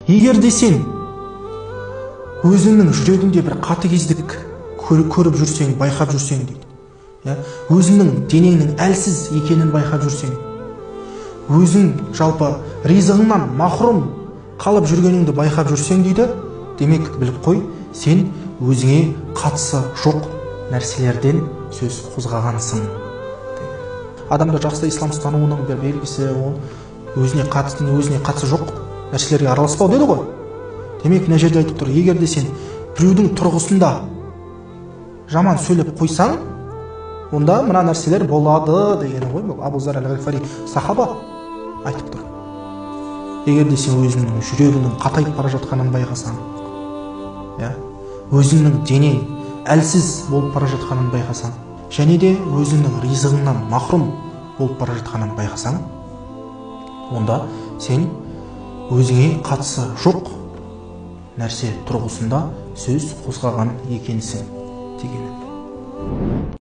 Егер де сен өзіңнің жүрегіңде бір қатыгездік көріп жүрсең, байқап жүрсең дейді, иә, өзіңнің денеңнің әлсіз екенін байқап жүрсең, өзің жалпы ризығыңнан махрұм қалып жүргеніңді байқап жүрсең дейді, демек біліп қой, сен өзіңе қатысы жоқ нәрселерден сөз қозғағансың. Адамда жақсы ислам ұстануының бір белгісі ол өзіне қатысы жоқ нәрселерге араласпау деді ғой. Демек мына жерде айтып тұр, егер де сен біреудің тұрғысында жаман сөйлеп қойсаң, онда мына нәрселер болады дегені ғой. Бұл Абу Зар әл-Ғифари сахаба айтып тұр. Егер де сен өзіңнің жүрегіңнің қатайып бара жатқанын байқасаң, иә, өзіңнің денең әлсіз болып бара жатқанын байқасаң, және де өзіңнің ризығыңнан махрұм болып бара жатқанын байқасаң, онда сен өзіңе қатысы жоқ нәрсе тұрғысында сөз қозғаған екенсің дегені.